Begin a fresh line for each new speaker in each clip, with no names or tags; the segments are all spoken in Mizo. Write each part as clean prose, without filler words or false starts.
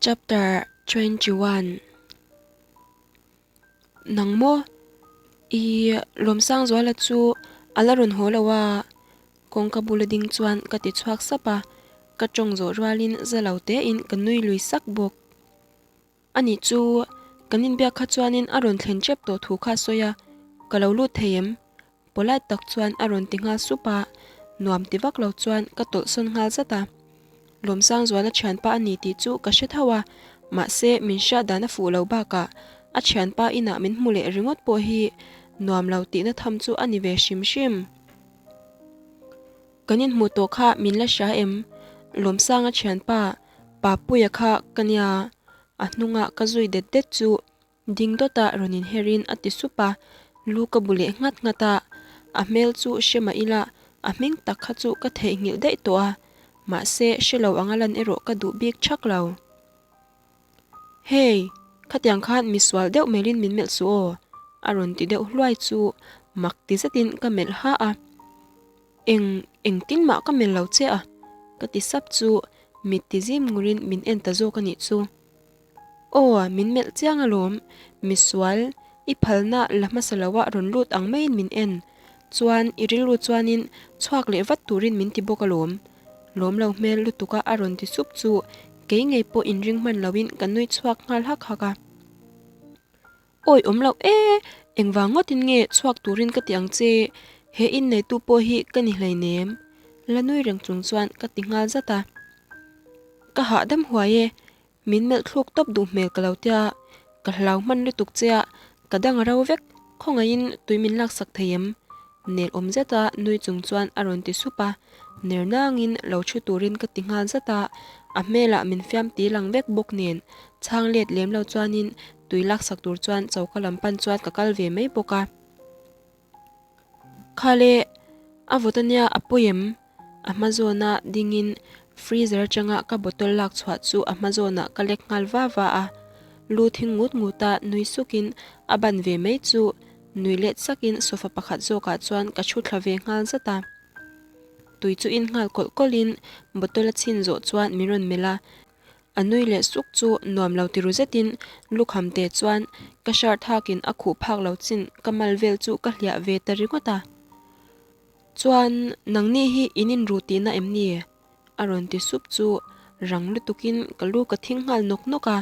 Chapter 21 Nang maw? I Lawmsangzuala chu a la rawn haw lo a, kawngka bula ding chuan ka ti chhuak sap a, ka tawng zawh rualin za lo tein ka nui lui sak bawk. Ani chu kan inbiak kha chuanin a rawn thlen tep tawh thu kha a sawi a, ka lo lut thei em? Polite tak chuan a rawn ti nghal sup a, nuam ti vak lo chuan ka tawlh sawn nghal zat a. Lawmsangzuala thianpa a ni tih chu ka hre tho a, mahse min hriat dan a fuh lo bakah a thianpa inah min hmu leh ringawt pawh hi nuam lo tihna tham chu a ni ve hrim hrim. Kan inhmuh tawh kha min la hria em? Lawmsanga thianpa Papuia kha ka nia, a hnungah ka zui det det chu Ding dawta rawn inherin a ti sup a, lu ka bu leh nghat nghat a, a hmel chu hre mah ila a hming tak kha chu ka theihnghilh daih tawh a, mahse hre lo anga lan erawh ka duh bik thak lo. Hey, khatiang khan misual deuh melhin min melh suh aw, a rawn ti deuh hluai chu mak ti zetin ka melh ha a. Eng, engtin mah ka melh lo che a, ka ti sap chu mit ti zim ngurin min en ta zawk a nih chu. Aw, min melh chiang alawm, misual, i phalna la hmasa loah rawn lut ang maiin min en. Chuan, i rilru chuanin chhuak leh vat turin min ti bawk alawm. Lawm lo hmel lutuka a rawn ti sup chu kei ngei pawh inring hman loin ka nui chhuak nghal hak hak a. Awi awm loh e, engvang ngawtin nge chhuak turin ka ti ang che, he inneitu pawh hi ka ni hleinem, la nui reng chung chuan ka ti nghal zat a. Ka hahdam huai e, min melh thluk tawp duh hmel ka lo tia, ka hlau hman lutuk che a, ka dang a ro vek, khawngaihin tui min laksak thei em? Nel awm zeta nui chung chuan a rawn ti sup a, ner nangin lo thu turin ka ti nghal zat a, a hmelah min fiam ti lang vek bawk nen chhang let lem lo chuanin tui laksak tur chuan choka lam pan chuan ka kal ve mai bawk a. Khale, a vawt ania a pawi em? A hma zawna dingin freezer atanga ka bottle lak chhuah chu a hma zawnah ka lek nghal va va a, lu thing ngut ngut a nui sukin a ban ve mai chu nui let sakin sofa pakhat zawkah chuan ka thu thla ve nghal zat a. Tui chu in nghal kawlh kawlhin bottle a chhin zawh chuan min rawn melh a, a nui leh suk chu nuam lo tiru zetin lukham te chuan ka shirt hakin a khuh phak lo chin ka mal vel chu ka hliah ve ta ringawt a. Chuan nangni hi in inru tihna em ni? A rawn ti sup chu rang lutukin ka lu ka thing nghal nawk nawk a,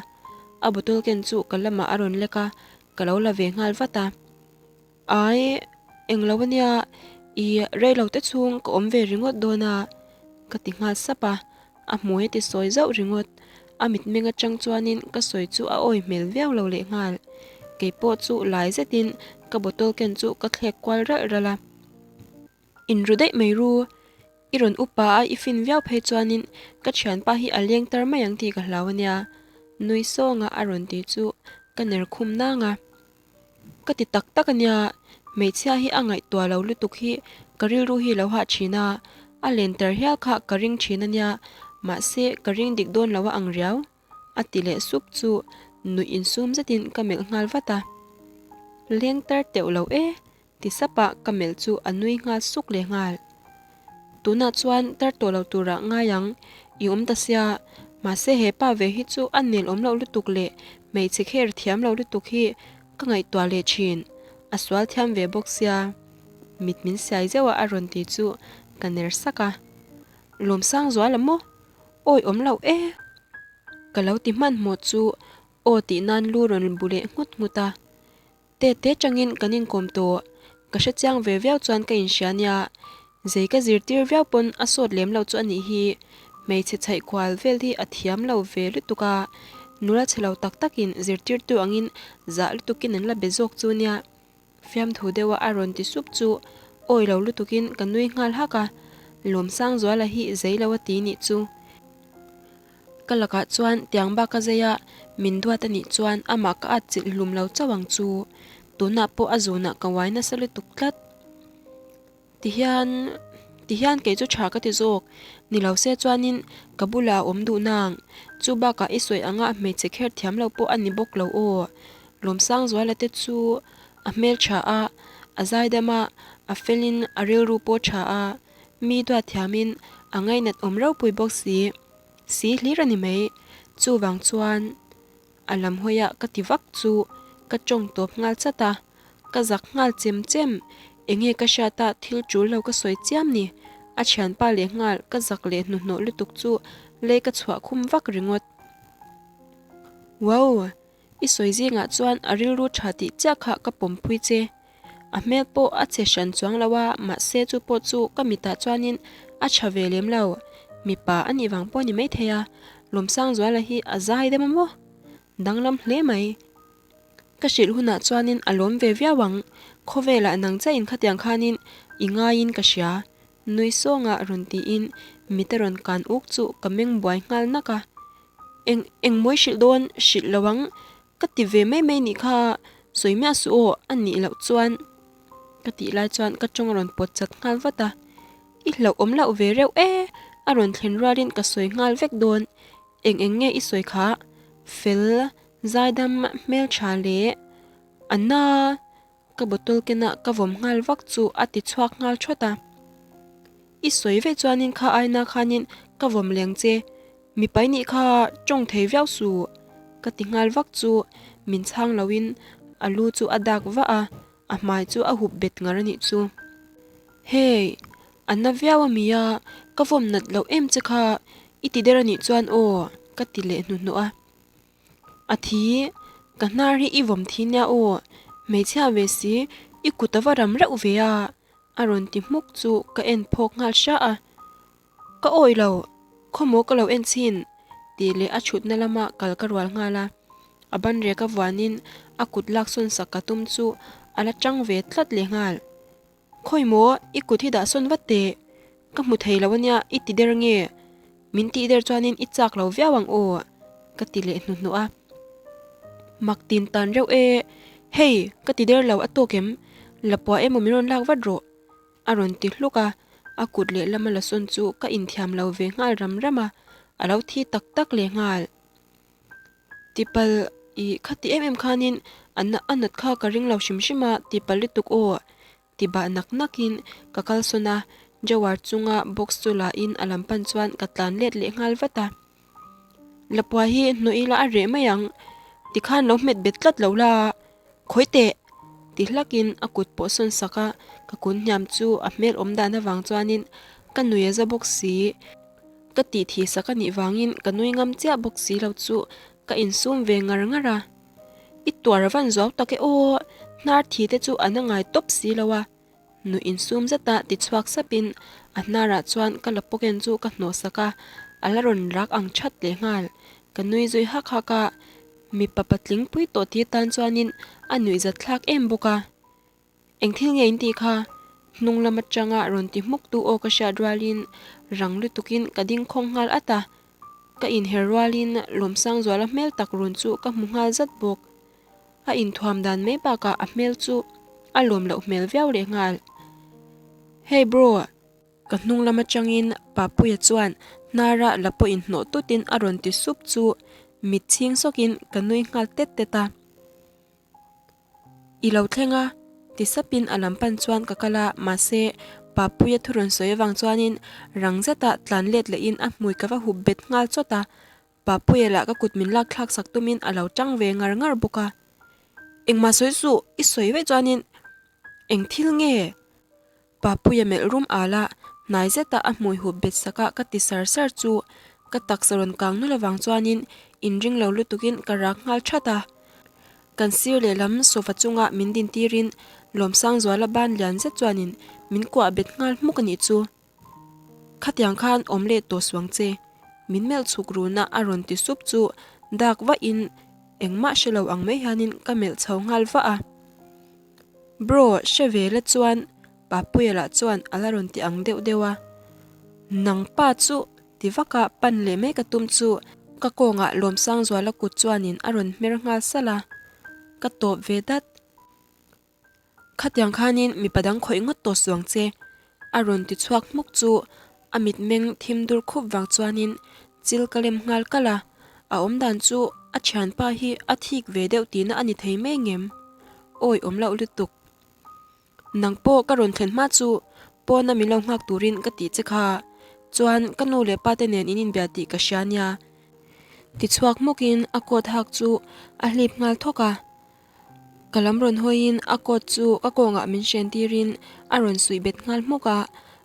a bottle ken chu ka lamah a rawn lek a, ka lo la ve nghal vat a. Ai, englo ania, i reilo te chhung ka awm ve ringawt dawn a, ka ti nghal sap a, a hmui a ti sawi zauh ringawt. A mitmeng atang chuanin ka sawi chu a awi hmel viau lo leh nghal. Keipawh chu lai zetin ka bottle ken chu ka thlek kual ralh ralh a. Inru daih mai ru, i rawn upa a i fin viau phei chuanin ka thianpa hi a leng tar mai ang tih ka hlau ania, nui sawnga a rawn ti chu ka ner khum nang a. Ka ti tak tak ania, hmeichhia hi a ngaihtuah lo lutuk hi ka rilru hi lo hah thin a, a len tar hial kha ka ring thin ania, mahse ka ring dik dawn lo a ang riau, a ti leh sup chu nuih insum zetin ka melh nghal vat a. Leng tar teuh lo e, Ti sapa ka melh chu a nui nghal suk leh nghal. Tunah chuan tar tawh lo turah ngai ang, i awm ta sia, mahse he pa ve hi chu a nel awm loh lutuk leh hmeichhe kher thiam lo lutuk hi ka ngaihtuah leh thin, a sual thiam ve bawk sia. Mit min siai zeuh a a rawn ti chu ka ner sak a. Lawmsang zual a maw? Awi awm loh e! Ka lo ti hmanhmawh chu aw tih nan lu rawn bu leh nghut nghut a. Te te tangin kan inkawm tawh. Ka hre chiang ve viau chuan ka inhria nia. Zei ka zirtir viau pawn a sawt lem lo chu a nih hi. Hmeichhe chhaih kual vel hi a thiam lo ve lutuk a. Nula chhe lo tak takin zirtirtu angin zah lutukin an la be zawk chu nia. Fiamthu deuha a rawn ti sup chu awi lo lutukin ka nui nghal hak a. Lawmsangzuala hi zei lo a ti nih chu. Ka lakah chuan tiang bak a zei a, min duat a nih chuan amah ka at chilh hlum lo chauh ang chu. Tunah pawh a zunah ka uai nasa lutuk tlat. Tihian, tihian kei chu tha ka ti zawk. Ni lo se chuanin ka bulah a awm duh nang. Chu bakah i sawi anga hmeichhe kher thiam lo pawh a ni bawk lo aw. Lawmsangzuala te chu a hmel tha a, a zaidam a, a felin a rilru pawh tha a. Mi duat thiamin a ngainat awm ropui bawk si. Si hlir a ni mai. Chuvang chuan a lam hawi ah ka ti vak chu ka tawng tawp nghal chat a, ka zak nghal chem chem. Enge ka hriat a thil tul lo ka sawi chiam ni? A thianpa leh nghal ka zak leh hnuhnawh lutuk chu lei ka chhuah khum vak ringawt. Wow! I sawi zingah chuan a rilru tha tih chiah kha ka pawmpui che. A hmel pawh a che hran chuang lo a, mahse chu pawh chu ka mitah chuanin a tha ve lem lo. Mipa a nih vang pawh a ni maithei a, Lawmsangzuala hi a zai deuh a maw? Danglam hle mai. Ka hrilh hunah chuanin a lawm ve viau ang, khawvelah nang chiahin khatiang khanin i ngaiin ka hria. Nui sawnga rawn tiin mit a rawn kan uk chu ka meng buai nghal nak a. Eng eng mawi hrilh dawn hrilh lo ang ka ti ve mai mai nih kha sawi miah suh aw a nih loh chuan ka tih lai chuan ka tawng a rawn pawt chat nghal vat a. I hlauh awm loh ve reuh e a rawn thlen rualin ka sawi nghal vek dawn. Eng eng nge i sawi kha? Fel zaidam hmeltha leh a na Ka bottle kenah ka vawm nghal vak chu a ti chhuak nghal thawt a. I sawi vek chuanin kha aina khanin ka vawm leng che, mipai nih kha tawng thei viau suh ka ti nghal vak chu min chhang loin a lu chu a dak vah a, a hmai chu a hup bet ngar a nih chu. Hey, a na viau a mi a, ka vawm nat loh em che kha i ti der a nih chuan aw ka ti leh hnuhnawh a. A thi, ka hnar hi i vawm thi nia aw, hmeichhia ve si, i kut a va ram reuh ve a, a rawn ti hmuk chu ka en phawk nghal hra a. Ka awi lo, khawmaw ka lo en chhin, tih leh a thutna lama kal ka rual nghal a. A ban rek a vuanin a kut lak sawn sak ka tum chu a la tang ve tlat leh nghal. Khawi maw, i kut hi dah sawn vat teh. Ka hmu thei lo ania, i ti der nge? Min tih der chuanin i chak lo viau ang aw, ka ti leh hnuhnawh a. Mak tin tan reuh e, hei, ka ti der lo a tawk em? Lapua emaw min rawn lak vat rawh, a rawn ti hluk a. A kut lehlama la sawn chu ka inthiam lo ve nghal ram ram a, a lo thi tak tak leh nghal. Tipal i khati em em khanin a a nat kha ka ring lo hrim hrim a, tipal lutuk aw ti bah nak nakin ka kalsawn a, drawer chunga box chu la in a lam pan chuan ka tlan let leh nghal vat a. Lapua hi hnawh ila a reh mai ang, tikhan lo hmet bet tlat lo la, khawi teh ti hlakin a kut pawh sawn sak a, ka kun hniam chu a hmel awm dan avang chuanin ka nui a za bawk si. Ka tih thih sak a nih vangin ka nui ngam chiah bawk si lo chu ka insum ve ngar ngar a. I tuar a van zuau tak e aw, hnar thi te chu an a ngai tawp si lo a. Nuih insum zeta ti chhuak sapin a hnarah chuan ka la pawken chu ka hnawh sak a, a la rawn rak ang that leh nghal. Ka nui zui hak hak a, mipa patling pui tawh ti tan chuanin a nuihzat thlak em bawk a. Eng thil nge in tih kha? Hnung lam atanga rawn ti hmuk tu aw ka hriat rualin rang lutukin ka ding khawng nghal at a. Ka inher rualin Lawmsangzuala hmel tak run chu ka hmu nghal zat bawk. A inthuam dan mai bakah a hmel chu a lawm loh hmel viau leh nghal. Hey bro! Ka hnung lam atangin Papuia chuan hnara la pawh inhnawh tutin a rawn ti sup chu mit chhing sawkin ka nui nghal tet tet a. I lo thleng a, ti sapin a lam pan chuan ka kal a, mahse Papuia thu rawn sawi avang chuanin rang zeta tlan let lehin a hmui ka va hup bet nghal chawt a, Papuia lah ka kut min lak thlak sak tumin a lo tang ve ngar ngar bawk a. Engmah sawi suh, i sawi vaih chuanin eng thil nge? Papuia melh rum al a, hnai zeta a hmui hup bet sak a ka ti sar sar chu ka taksa rawn kang nawlh avang chuanin inring lo lutukin ka rak nghal that a. Kan sir lehlam sofa chunga min din tirin Lawmsangzuala ban lian zet chuanin min kuah bet nghal hmuk a nih chu. Khatiang khan awm leh tawh suang che, min melh chhuk runa a rawn ti sup chu dak vahin engmah hre lo ang mai hianin ka melh chho nghal vah a. Bro, hre ve la chuan Papuia lah chuan a la rawn ti ang deuh deuh a. Nang pa chu ti vaka pan leh mai ka tum chu ka kawngah Lawmsangzuala kut chuanin a rawn hmer nghal salh a, ka tawp ve dat. Khatiang khanin mipa dang khawih ngawt tawh suang che a rawn ti chhuak hmuk chu a mitmeng thim dur khup vang chuanin chil ka lem nghal kalh a, a awmdan chu a thianpa hi a thik ve deuh tihna a ni thei mai ngem? Awi awm loh lutuk. Nang pawh ka rawn thlen hma chu pawna min lo nghak turin ka tih che kha, chuan ka nu leh pa te nen in inbia tih ka hria nia. Ti chhuak hmukin a coat hak chu a hlip nghal thawk a. Ka lam rawn hawiin a coat chu ka kawngah min hren tirin a rawn suih bet nghal hmuk a,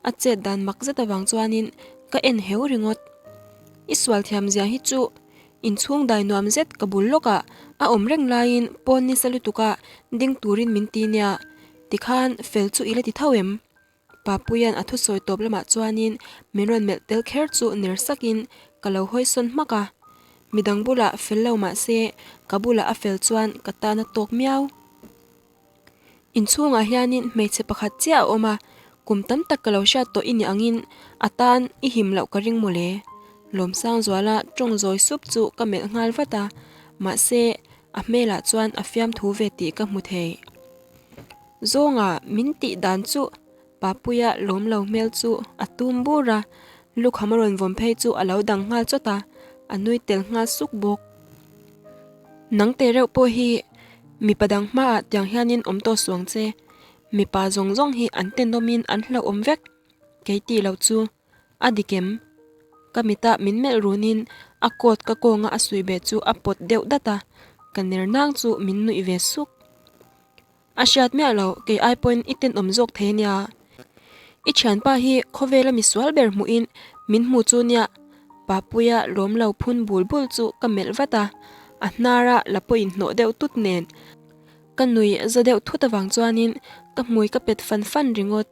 a chet dan mak zet avang chuanin ka en heu ringawt. I sual thiam zia hi chu inchhung dai nuam zet ka bul lawkah a awm reng laiin pawn nisa lutuka ding turin min ti nia, tikhan fel chu i la ti tho em? Papuia'n a thusawi tawp lamah chuanin min rawn melh tel kher chu ner sakin ka lo hawi sawn hmak a. Midang bulah fel lo mah se ka bulah a fel chuan ka tan a tawk miau. Inchhungah hianin hmeichhe pakhat chiah a awm a, kum tam tak ka lo hriat tawh i ni angin a tan i him loh ka ring mawle. Lawmsangzuala tawng zawi sup chu ka melh nghal vat a, mahse a hmelah chuan a fiamthu ve tih ka hmu thei. Zawnga min tih dan chu Papuia lawm lo hmel chu a tum bur a, lukham a rawn vawm phei chu a lo dang nghal chawt a, a nui tel nghal suk bawk. Nang te reuh pawh hi mipa dang hmaah tiang hianin awm tawh suang che, mipa zawng zawng hi an tenawmin an hlauhawm vek, kei tih loh chu a dik em? Ka mita min melh runin a coat ka kawnga a suih beh chu a pawt deuh dat a, ka ner nang chu min nuih ve suk. A hriat miah lo, kei ai pawhin i tenawm zawk thei ania. I thianpa hi khawvela misual ber hmuhin min hmu chu nia, Papuia lawm lo phun bul bul chu ka melh vat a, a hnara la pawhin hnawh deuh tut nen ka nui za deuh thut avang chuanin ka hmui ka pet fan fan ringawt.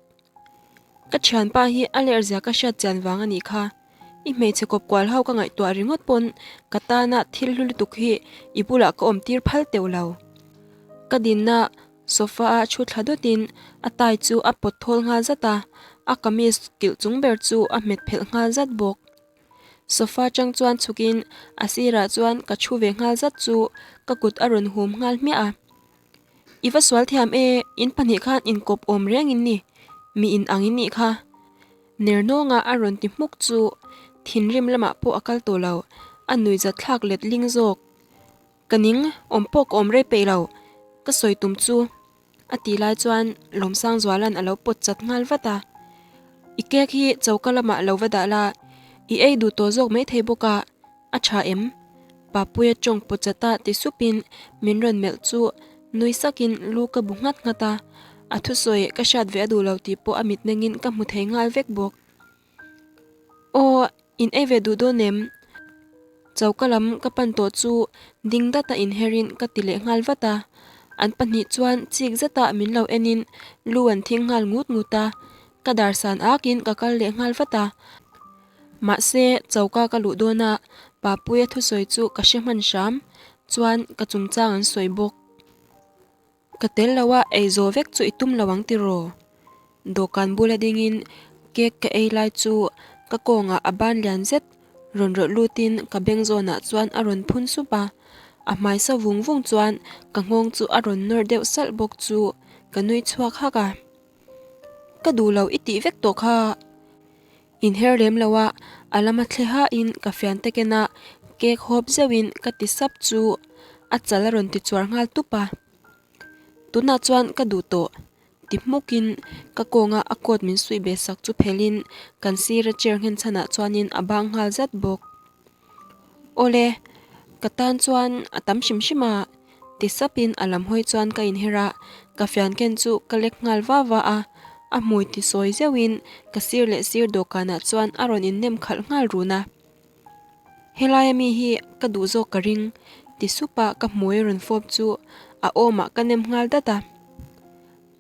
Ka thianpa hi a lerh zia ka hriat chian vang a nih kha. I hmeichhe kawp kual ho ka ngaihtuah ringawt pawn ka tana thil hlu lutuk hi i bulah ka awm tir phal teuh lo. Ka dinna sofa a thu thla dawtin a tie chu a pawt thawl nghal zat a, a kamis kilh chung ber chu a hmet phelh nghal zat bawk. Sofa chang chuan chhukin a sirah chuan ka thu ve nghal zat chu ka kut a rawn hum nghal hmiah a. I va sual thiam e, in pahnih khan inkawp awm reng in ni, mi in ang in nih kha. Nernawnga a rawn ti hmuk chu thinrim lamah pawh a kal tawh lo, a nuihzat thlak let ling zawk. Ka ning, awm pawh ka awm rei peih lo, ka sawi tum chu. A tih lai chuan Lawmsangzuala'n a lo pawt chat nghal vat a. I cake hi choka lamah lo va dah la, i ei duh tawh zawk maithei bawk a. A tha em? Papuia tawng pawt chata ti supin min rawn melh chu nui sakin lu ka bu nghat nghat a, a thusawi ka hriat ve a duh lo tih pawh a mitmengin ka hmu thei nghal vek bawk. Aw, in ei ve duh dawn em? Choka lam ka pan tawh chu ding data inherin ka ti leh nghal vat a, an pahnih chuan chik zeta min lo enin lu an thing nghal ngut ngut a, ka dar san akin ka kal leh nghal vat a. Mahse, choka ka luh dawn a, Papuia thusawi chu ka hre hman hram, chuan ka chungchang an sawi bawk. Ka tel lo a, ei zawh vek chu i tum lo ang tiraw? Dawhkan bula dingin cake ka ei lai chu ka kawngah a ban lian zet rawn rawlh lutin ka beng zawnah chuan a rawn phun sup a, a hmai sa vung vung chuan ka nghawng chu a rawn nawr deuh salh bawk chu ka nui chhuak hak a. Ka duh lo i tih vek tawh kha. Inher lem lo a, a lama thle hain ka fian te ken a, cake hawp zeuhin ka ti sap chu a chal a rawn ti chuar nghal tup a. Tunah chuan ka duh tawh ti hmukin ka kawnga a coat min suih be sak chu phelhin kan sira chair nghen chhanah chuanin a bang nghal zat bawk. Awle, ka tan chuan a tam hrim hrim a, ti sapin a lam hawi chuan ka inher a, ka fian ken chu ka lek nghal va va a, a hmui ti sawi zeuhin ka sir leh sir dawhkanah chuan a rawn innem khalh nghal run a. Helaia mi hi ka duh zawk ka ring, ti supa ka hmui rawn fawp chu a awmah ka nem nghal dat a.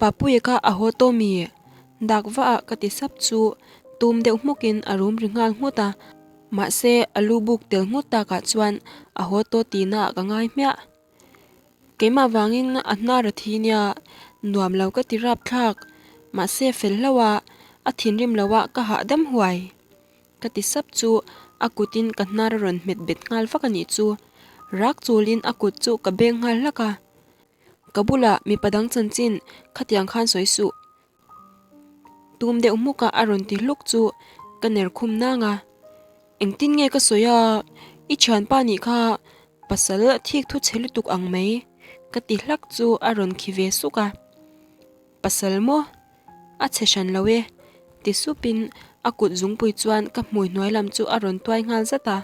Papuia kha a haw tawh mi? Dak vah ah ka ti sap chu tum deuh hmukin a rum ri nghal nghut a, mahse a lu buk tel nghut takah chuan a haw tawh tihna ah ka ngai hmiah. Keimah vangin a hnar a thi nia, nuam lo ka ti rap thlak, mahse fel hlauh a, a thinrim lo ah ka hahdam huai. Ka ti sap chu a kutin ka hnar a rawn hmet bet nghal vak a nih chu, rak chulin a kut chu ka beng nghal hlak a. Ka bulah mipa dang chanchin khatiang khan sawi suh. Tum deuh hmuk a a rawn ti hluk chu ka ner khum nang a. Engtin nge ka sawi a, i thianpa nih kha pasal thik thu chhe lutuk ang mai ka ti hlak chu a rawn khi ve suk a. Pasal maw? A chhe hran lo e, ti supin a kut zungpui chuan ka hmui hnuai lam chu a rawn tuai nghal zat a.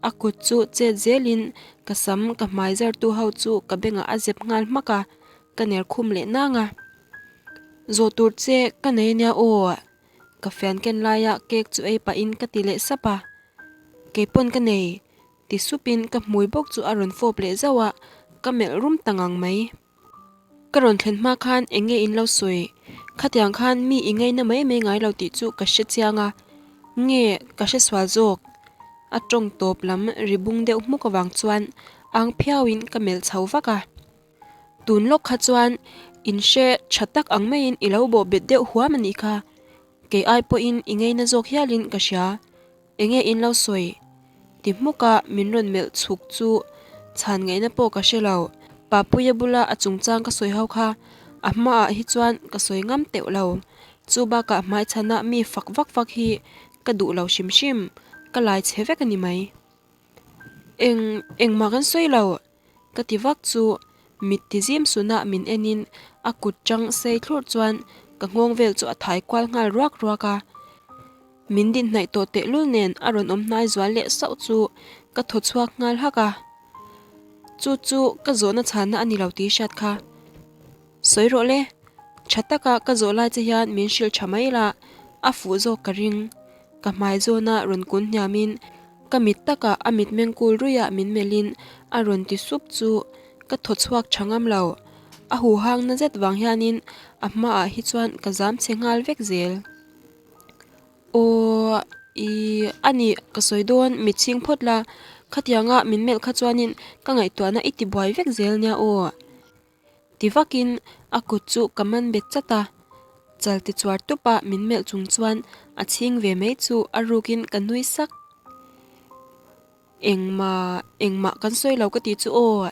A kut chu chet zelin ka sam ka hmai zartu ho chu ka bengah a zep nghal hmak a, ka ner khum leh nang a. Zawh tur che ka nei ania aw, ka fian ken laia cake chu ei pahin ka ti leh sap a. Keipawn ka nei, ti supin ka hmui bawk chu a rawn fawp leh zauh a, ka melh rum ta ngang mai. Ka rawn thlen hma khan eng nge in lo sawi? Khatiang khan mi i ngaina mai mai ngai lo tih chu ka hre chiang a, nge ka hre sual zawk? A tawng tawp lam ri bung deuh hmuk avang chuan ang phiauin ka melh chho vak a. Tun lawk kha chuan in hre tha tak ang maiin i lo bawh bet deuh huam a nih kha. Kei ai pawhin i ngaina zawk hialin ka hria. Enge in lo sawi? Ti hmuka min rawn melh chhuk chu chhan ngaihna pawh ka hre lo. Papuia bula a chungchang ka sawi ho kha a hmaah hi chuan ka sawi ngam teuh lo. Chu bakah hmaichhana mi fak vak vak hi ka duh lo hrim hrim, ka lai chhe vek a ni mai. Eng engmah kan sawi lo. Ka ti vak chu mit ti zim sunah min enin a kut chang sei thlurh chuan ka nghawng vel chu a thai kual nghal ruak ruak a. Min din hnaih tawh tehlul nen a rawn awm hnai zual leh sauh chu ka thaw chhuak nghal hak a. Chu chu ka zawhna chhanna a ni lo tih hriat kha. Sawi rawh le, tha taka ka zawh lai che hian min hrilh tha mai la, a fuh zawk ka ring. Ka hmai zawna rawn kun hniamin ka mit takah a mitmeng kul ruiah min melhin a rawn ti sup chu ka thaw chhuak tha ngam lo. A huhang na zet vang hianin a hmaah hi chuan ka zam chhe nghal vek zel. Aw i a ni ka sawi dawn mit chhing phawt la, khatianga min melh kha chuanin ka ngaihtuahna i ti buai vek zel nia aw. Ti vakin a kut chu ka man bet chat a, chal ti chuar tup a min melh chung chuan a chhing ve mai chu a rukin ka nui sak. Engmah, engmah kan sawi lo ka ti chu aw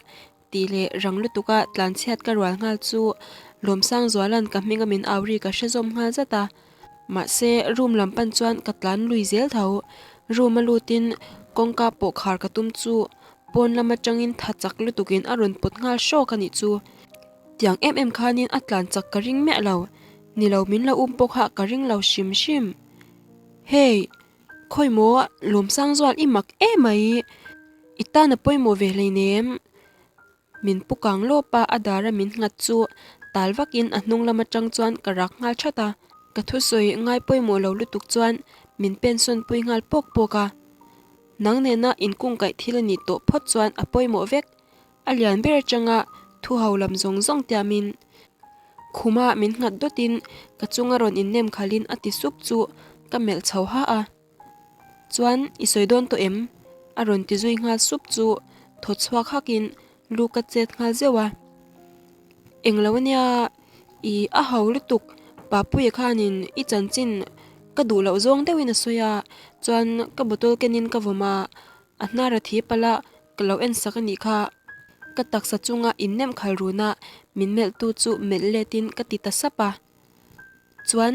tih leh rang lutuka tlanchhiat ka rual nghal chu Lawmsangzuala'n ka hminga min au ri ka hre zawm nghal zat a. Mahse room lam pan chuan ka tlan lui zel tho. Room a lutin kawngka pawh khar ka tum chu pawn lam atangin tha chak lutukin a rawn pawt nghal hrawk a nih chu. Tiang em em khanin a tlan chak ka ring miah lo. Ni lo min lo um pawh kha ka ring lo hrim hrim. Hey! Khawi maw Lawmsangzual i mak emai. I tan a pawimawh ve hleinem. Min pu kang lawp a, a dar a min nghat chu tal vakin a hnung lam atang chuan ka rak nghal that a. Ka thusawi ngai pawimawh lo lutuk chuan min pensawn pui nghal pawk pawk a. Nang nena inkungkaih thil a nih tawh phawt chuan a pawimawh vek. A lian ber atanga thu ho lam zawng zawng tiamin khuma min nghat dawtin ka chunga rawn innem khalhin a ti sup chu ka melh chho ha a. Chuan i sawi dawn tawh em? A rawn ti zui nghal sup chu thaw chhuak hakin lu ka chet nghal zeuh a. Englo ania i a ho lutuk Papuia khanin i chanchin ka duh loh zawng deuhin a sawi a, chuan ka bottle kenin ka vawm a, a hnar a thi palh a, ka lo en sak a nih kha. Ka taksa chunga innem khal runa min melhtu chu melh letin ka ti ta sap a. Chuan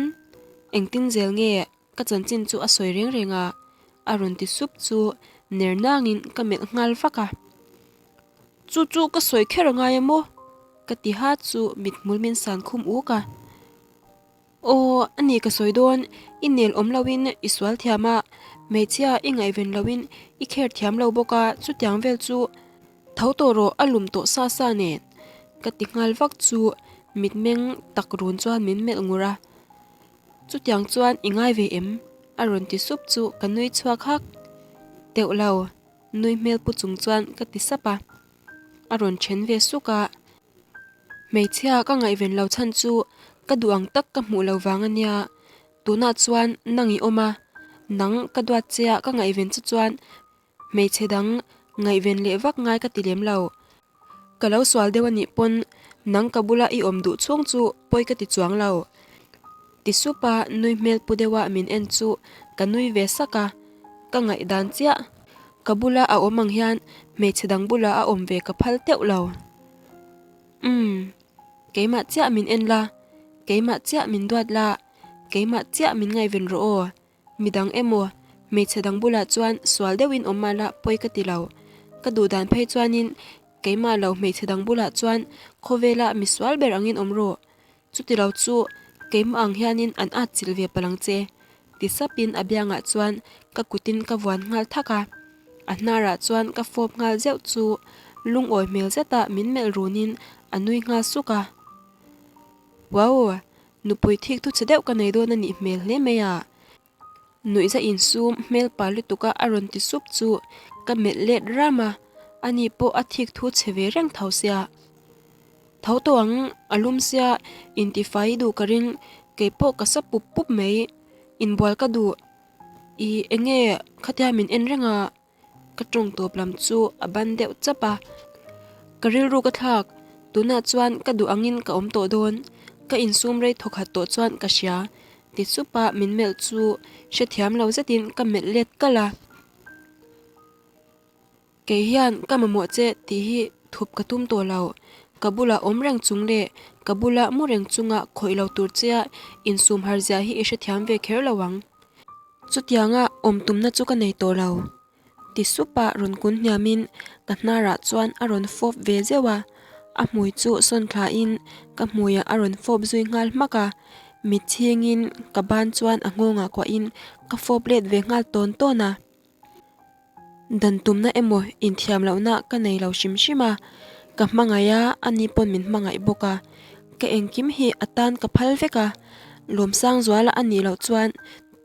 engtin zel nge Ka chanchin chu a sawi reng reng a, a rawn ti sup chu ner nangin ka melh nghal vak a. Chu chu ka sawi kher a ngai a maw? Ka ti ha chu mithmul min san khum uk a. Aw, a ni ka sawi dawn, i nel awm loin i sual thiam a, hmeichhia i ngaihven loin i kher thiam lo bawk a, chutiang vel chu tho tawh rawh a lum tawh sa sa nen. Ka ti nghal vak chu mitmeng tak run chuan min melh ngur a. Chutiang chuan i ngai ve em? A rawn ti sup chu ka nui chhuak hak. Teuh lo, nui hmel pu chung chuan ka ti sap a. A rawn then ve suk a. Hmeichhia ka ngaihven lo chhan chu ka duh ang tak ka hmuh lo vang a nia. Tunah chuan nang i awm a, nang ka duat che a ka ngaihven chu chuan Hmeichhe dang ngaihven leh vak ngai ka ti lem lo. Ka lo sual deuh a nih pawn nang ka bula i awm duh chhung chu pawi ka ti chuang lo. Ti sup a nui hmel pu deuha min en chu ka nui ve sak a, ka ngaihdan chiah. Ka bula a awm ang hian hmeichhe dang bula a awm ve ka phal teuh lo. Umm, keimah chiah min en la, keimah chiah min duat la, keimah chiah min ngaihven rawh aw. Midang emaw, hmeichhe dang bulah chuan sual deuhin awm mah la pawi ka ti lo. Ka duh dan phei chuanin keimah lo hmeichhe dang bulah chuan khawvela mi sual ber angin awm rawh. Chuti lo chu keimah ang hianin an at chilh ve palh ang che, ti sapin a biangah chuan ka kutin ka vuan nghal thak a. A hnarah chuan ka fawp nghal zeuh chu lungawi hmel zeta min melh runin a nui nghal suk a. Wow! Nupui thik thu chhe deuh ka nei dawn a nih hmel hle mai a. Nuihza insum hmel pa lutuka a rawn ti sup chu ka melh let ram a, ani pawh a thik thu chhe ve reng tho sia. Tho tawh ang, a lum sia, intifai duh ka ring, kei pawh ka sa pup pup mai, inbual ka duh. I enge khatia min en reng a? Ka tawng tawp lam chu a ban deuh chap a, ka rilru ka thlak, tunah chuan ka duh angin ka awm tawh dawn, ka insum rei thawkhat tawh chuan ka hria, ti sup a min melh chu hrethiam lo zetin ka melh let kalh a. Kei hian ka mamawh che tih hi thup ka tum tawh lo, ka bulah awm reng chung leh ka bula mu reng chunga khawih lo tur chea insum har zia hi i hrethiam ve kher lo ang. Chutianga awm tumna chu ka nei tawh lo. Ti sup a rawn kun hniamin ka hnarah chuan a rawn fawp ve zeuh a, a hmui chu sawn thlain ka hmuiah a rawn fawp zui nghal hmak a, mit chhingin ka ban chuan a nghawngah kuahin ka fawp let ve nghal tawn tawn a. Dan tumna emaw inthiam lohna ka nei lo hrim hrim a, ka hmangaih a, ani pawn min hmangaih bawk a, ka engkim hi a tan ka phal vek a, Lawmsangzuala a nih loh chuan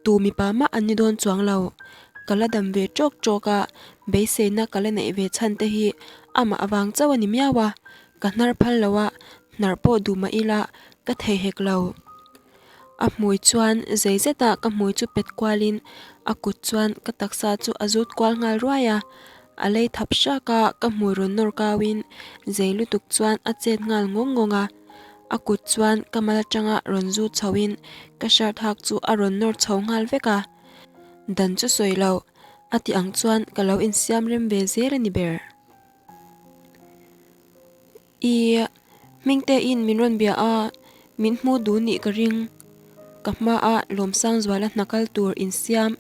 tu mipa mah an ni dawn chuang lo, ka la dam ve tawk tawk a, beiseina ka la neih ve chhan te hi amah avang chauh a ni miau a, ka hnar phal lo a, hnar pawh duh mah ila ka thei hek lo. A hmui chuan zei zeta ka hmui chu pet kualin a kut chuan ka taksa chu a zut kual nghal ruai a, a lei thap hrak a, ka hmui rawn nawr kauin zei lutuk chuan a chet nghal ngawng ngawng a, a kut chuan ka mal atanga rawn zut chhoin ka shirt hak chu a rawn nawr chho nghal vek a, dan chu sawi loh a tih ang chuan ka lo insiam rem ve zel a ni ber. I Hmingtein min rawn bia a, min hmu dun nih ka ring. Ka hmaa Lawmsangzuala hna kal tur insiam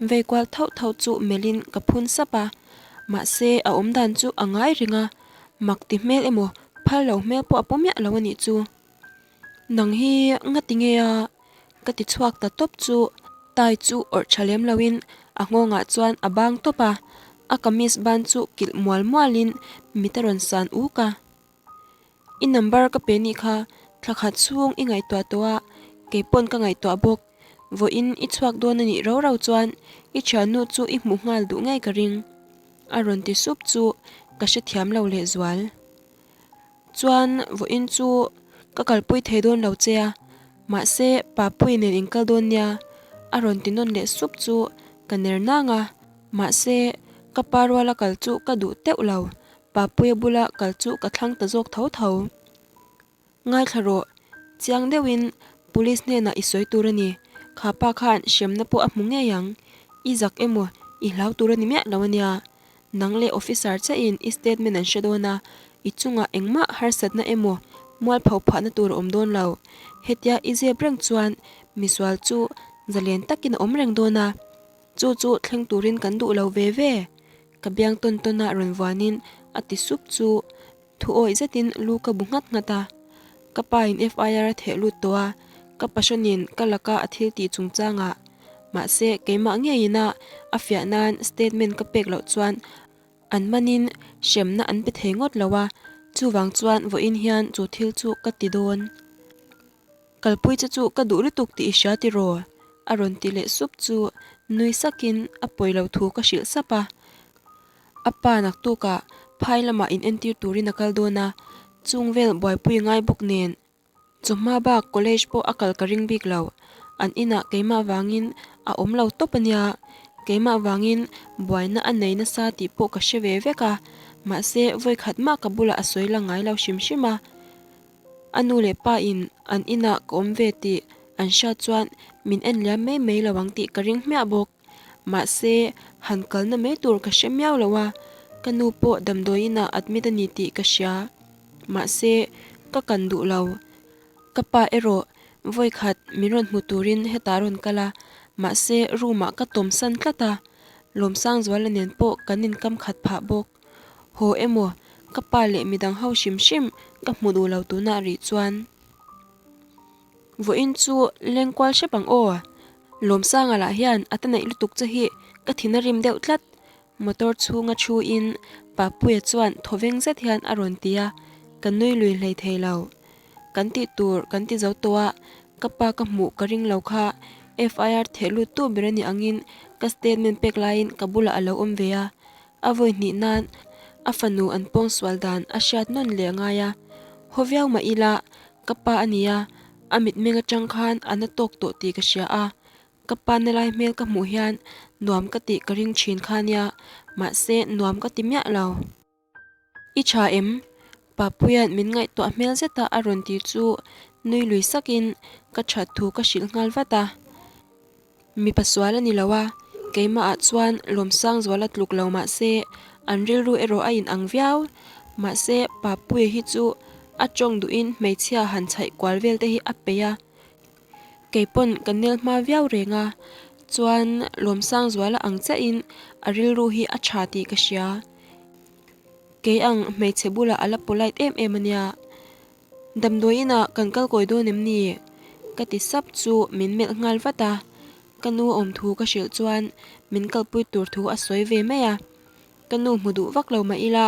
vei kual thauh thauh chu melhin ka phun sap a, mahse a awmdan chu a ngai reng a, mak ti hmel emaw phal lo hmel pawh a pu miah lo a nih chu. Nang hi ngati nge a? Ka ti chhuak ta tawp chu tai chu awrh tha lem loin a nghawngah chuan a bang tawp a, a kamis ban chu kilh mual mualin mit a rawn san uk a. I number ka pe nih kha thla khat chhung i ngaihtuah tawh a, kei pawn ka ngaihtuah bawk. Vawiin i chhuak dawn a nih rau rau chuan i thiannu chu i hmuh nghal duh ngei ka ring. A rawn ti sup chu ka hrethiam lo lehzual. Chuan vawiin chu ka kalpui thei dawn lo che a, mahse Papui nen in kal dawn nia a rawn ti nawn leh sup chu ka ner nang a, mahse ka pa ruala kal chu ka duh teuh lo, Papuia bula kal chu ka thlang ta zawk tho tho. Ngaithla rawh, chiang deuhin Police hnenah i sawi tur a ni, kha pa khan hremna pawh a hmu ngei ang, i zak emaw i hlau tur a ni miah lo a nia, Nang leh officer chiahin i statement an hre dawn a, i chungah engmah harsatna emaw mualpho phahna tur a awm dawn lo. Hetia i zep reng chuan misual chu zalen takin a awm reng dawn a, chu chu thleng turin kan duh lo ve ve. Ka biang tawn tawn a rawn vuanin a ti sup chu thu awih zetin lu ka bu nghat nghat a. Ka pa in FIR a theh lut tawh a, ka pasawnin ka laka a thil tih chungchangah Mahse, keimah ngeiin a a fiah nan statement ka pek loh chuan an manin hremna an pe thei ngawt lo a, chuvang chuan vawiin hian chu thil chu ka ti dawn. Kalpui che chu ka duh lutuk tih i hria tiraw? a rawn ti leh sup chu nui sakin a pawi lo thu ka hrilh sap a. A pa naktukah phai lamah inentir turin a kal dawn a, chung vel buaipui ngai bawk nen Chawhma bak college pawh a kal ka ring bik lo, an inah keimah vangin a awm lo tawp a nia, keimah vangin buaina a nei nasa tih pawh ka hre ve vek a, mahse vawikhat mah ka bulah a sawi la ngai lo hrim hrim a, a nu leh pa in an inah ka awm ve tih an hriat chuan min en liam mai mai lo ang tih ka ring hmiah bawk, mahse han kalna mai tur ka hre miau lo a, ka nu pawh damdawi inah admit a ni tih ka hria. Mahse, ka kan duh lo. Ka pa erawh vawikhat min rawn hmu turin hetah a rawn kal a, mahse room ah ka tawmsan tlat a, Lawmsangzuala nen pawh kan inkam khat phah bawk. Haw emaw, ka pa leh midang ho hrim hrim ka hmu duh lo tunah rih chuan. Vawiin chu leng kual hrep ang aw. Lawmsanga lah hian a ta neih lutuk che hi ka thin a rim deuh tlat. Motor chhunga thu in Papuia chuan thawveng zet hian a rawn ti a, ka nui lui hlei thei lo. Kan tih tur kan ti zo tawh a, ka pa ka hmuh ka ring lo kha FIR theh lut tu ber a nih angin ka statement pek laiin ka bulah a lo awm ve a, a vawi hnih nan a fanu an pawngsual dan a hriat nawn leh a ngai a. Haw viau mah ila ka pa a nia, a mitmeng atang khan a na tawk tawh tih ka hria a, Ka pa na lai hmel ka hmuh hian nuam ka tih ka ring thin kha nia, mahse nuam ka ti miah lo. I tha em? Papuia'n min ngaihtuah hmel zeta a rawn ti chu nui lui sakin ka that thu ka hrilh nghal vat a. Mipa sual a ni lo a, keimahah chuan Lawmsangzuala tluk lo mahse an rilru erawh a inang viau. Mahse Papuia hi chu a tawng duhin hmeichhia han chhaih kual vel te hi a peih a. Kei pawn ka nel hma viau reng a, chuan Lawmsangzuala ang chiahin a rilru hi a tha tih ka hria. Kei ang hmeichhe bulah a la polite em em a nia. Damdawi inah kan kal kawi dawn em ni? Ka ti sap chu min melh nghal vat a, ka nu awm thu ka hrilh chuan min kalpui tur thu a sawi ve mai a. Ka nu hmu duh vak lo mah ila,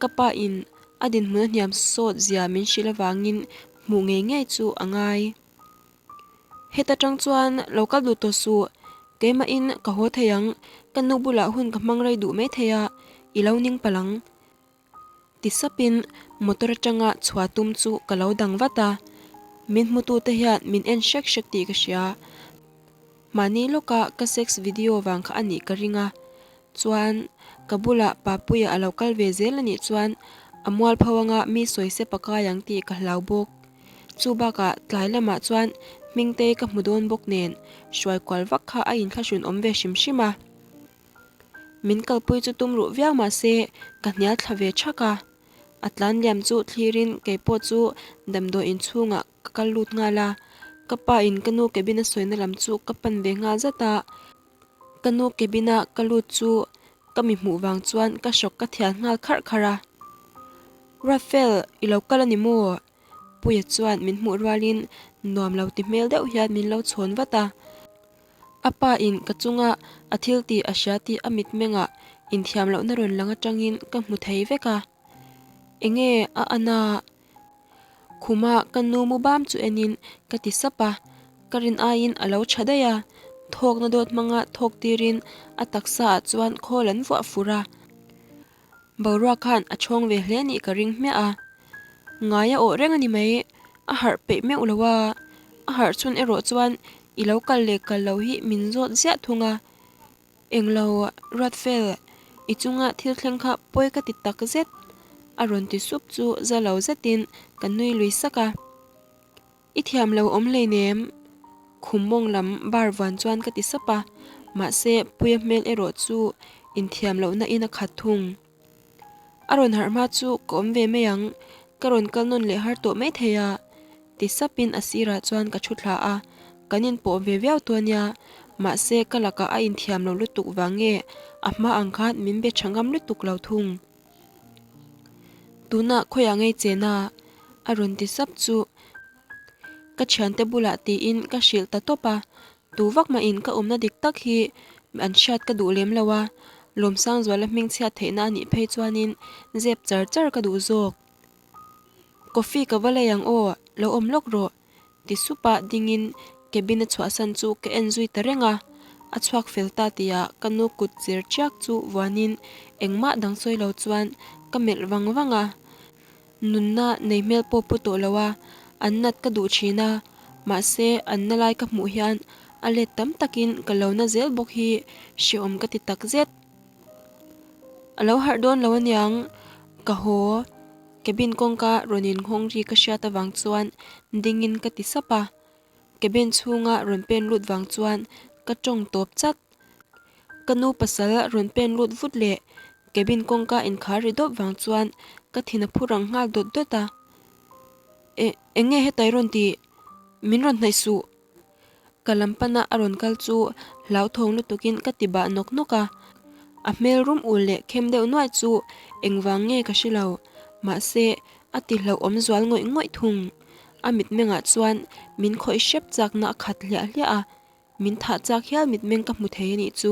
ka pa in a dinhmun a hniam sawt zia min hrilh avangin hmuh ngei ngei chu a ngai. Heta tang chuan lo kal duh tawh suh, keimahin ka haw thei ang, ka nu bulah hun ka hmang rei duh mai thei a, i lo ning palh ang. Ti sapin motor atanga chhuah tum chu ka lo dang vat a, min hmutute hian min en hrek hrek tih ka hria. Mahni lawka ka sex video vang kha a nih ka ring a, Chuan, ka bulah Papuia a lo kal ve zel a nih chuan a mualpho anga mi sawi sep a kai ang tih ka hlau bawk. Chu bakah tlai lamah chuan Hmingtei ka hmu dawn bawk nen hruai kual vak kha a inthlahrun awm ve hrim hrim a. Min kalpui chu tum ruh viau mah se ka hnial thla ve thak a. A tlan liam chu thlirin kei pawh chu damdawi inchhungah ka kal lut nghal a. Ka pa in ka nu cabin a sawina lam chu ka pan ve nghal zat a. Ka nu cabin a ka lut chu ka mi hmuh vang chuan ka hrawk ka thian nghal kharh kharh a. Raphael, i lo kal a ni maw? Puia chuan min hmuh rualin nuam lo ti hmel deuh hian min lo chhawn vat a. A pa in ka chunga a thil tih a hria tih a mitmengah inthiam lohna rawn lang atangin ka hmu thei vek a. Enge a an a? Khuma ka nu mu bam chu enin ka ti sap a, ka rin aiin a lo tha daih a, thawkna dawt hmanga thawk tirin a taksa ah chuan khawl an vuah fur a, boruak khan a chhawng ve hle nih ka ring hmiah a, ngai a awh reng a ni mai, a harh peih meuh lo a, a harh chhun erawh chuan i lo kal leh kal lo hi min zawt ziah thung a. Englo Ruatfel, i chunga thil thleng kha pawi ka ti tak zet, a rawn ti sup chu za lo zetin ka nui lui sak a. I thiam lo awm hleinem, khum mawng lam bar vuan chuan ka ti sap a, mahse Puia hmel erawh chu inthiam lohna in a khat thung. A rawn harh hma chu ka awm ve mai ang, ka rawn kal nawn leh har tawh mai thei a, ti sapin a sirah chuan ka thu thla a, kan inpawh ve viau tu ania, mahse ka lakah a inthiam lo lutuk vang nge a hma ang khan min be tha ngam lutuk lo thung. Tunah khawiah ngei chen a? a rawn ti sap chu ka thiante bulah tiin ka hrilh ta tawp a, Tu vak mahin ka awmna dik tak hi an hriat ka duh lem lo a, Lawmsangzuala hmingchhiat theihna a nih phei chuanin zep char char ka duh zawk. Coffee ka va lei ang aw, lo awm lawk rawh, ti supa dingin cabin a chhuahsan chu ka en zui ta reng a, a chhuak fel ta tihah ka nu kut cher chiak chu vuanin engmah dang sawi lo chuan ka melh vang vang a. Nunna nei hmel pawh pu tawh lo a, an nat ka duh thin a, mahse an na lai ka hmuh hian a let tam takin ka lo na zel bawk hi hrehawm ka ti tak zet. A lo harh dawn lo aniang, ka haw, cabin kawngka rawn inhawng ri ka hriat avang chuan dingin ka ti sap a, cabin chhunga rawn pen lut vang chuan ka tawng tawp chat. Ka nu pasal rawn pen lut vut leh cabin kawngka inkhar ri dawp vang chuan ka thin a phu rang nghal dawt dawt a. E, eng nge hetai rawn tih? Min rawn hnaih suh. Ka lam pana a rawn kal chu hlauthawng lutukin ka ti bah nawk nawk a. A hmel rum ul leh khem deuh nuai chu engvang nge ka hre lo. Mahse, a ti hlauhawm zual ngawih ngawih thung. A mitmengah chuan min khawih hrep chakna a khat hliah hliah a. Min thah chak hial mitmeng ka hmu thei a nih chu.